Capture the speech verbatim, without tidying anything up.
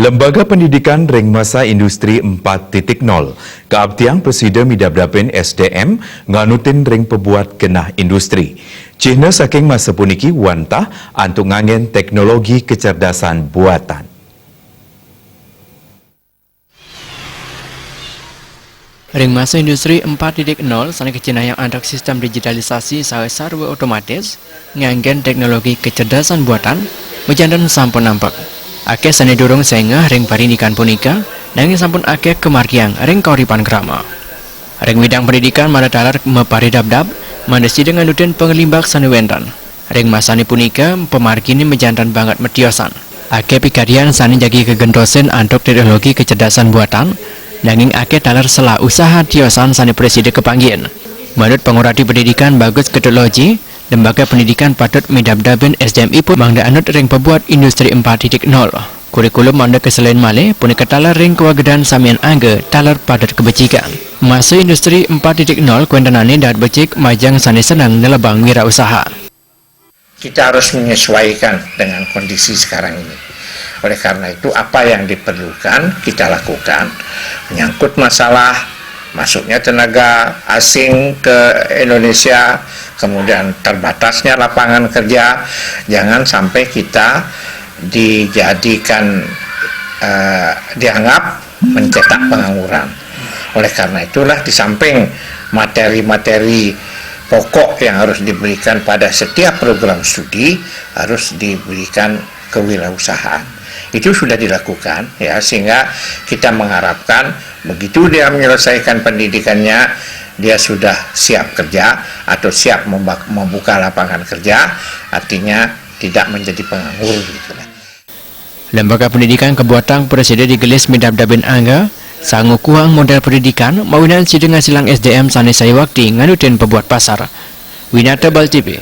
Lembaga pendidikan ring masa industri empat titik nol, kaaptiang prasida midabdabin S D M nganutin ring pabuat genah industri. Cihna saking masa puniki wantah antuk nganggen teknologi kecerdasan buatan. Ring masa industri empat titik nol sane kacindayang antuk sistem digitalisasi saha sarwa otomatis, nganggen teknologi kecerdasan buatan, majanten sampun nampek. Akeh sane durung sengeh ring parindikan punika, nanging sampun akeh kamargiang ring kauripan krama. Ring widang pendidikan mara taler maparidabdab, mangda sida nganutin panglimbak sane wenten. Ring masane punika, pamargine majanten banget matiosan. Akeh pikarian sane jagi kagentosin antuk teknologi kecerdasan buatan, nanging akeh taler selah usaha tiosan sane prasida kapanggihin. Manut pangurati pendidikan Bagus Ketut Loji, lembaga pendidikan patut midabdabin S D M ipun mangda anut ring pabuat industri empat titik nol. Kurikulum mangda kaselin malih punika taler ring kawagedan samian angga taler patut kabecikan. Masa industri empat titik nol kawentenane dahat becik majeng sane seneng nelebang wirausaha. Kita harus menyesuaikan dengan kondisi sekarang ini. Oleh karena itu, apa yang diperlukan kita lakukan. Menyangkut masalah masuknya tenaga asing ke Indonesia, kemudian terbatasnya lapangan kerja, jangan sampai kita dijadikan, eh, dianggap mencetak pengangguran. Oleh karena itulah, di samping materi-materi pokok yang harus diberikan pada setiap program studi, harus diberikan kewirausahaan. Itu sudah dilakukan, ya, sehingga kita mengharapkan begitu dia menyelesaikan pendidikannya, dia sudah siap kerja atau siap memba-, membuka lapangan kerja, artinya tidak menjadi penganggur gitu lah. Lembaga pendidikan kabuatang prasida digelis midabdabin angga, saha ngukuhang model pendidikan, mawinan sida ngasilang S D M sane sayuakti nganutin pabuat pasar. Winata Bali T V.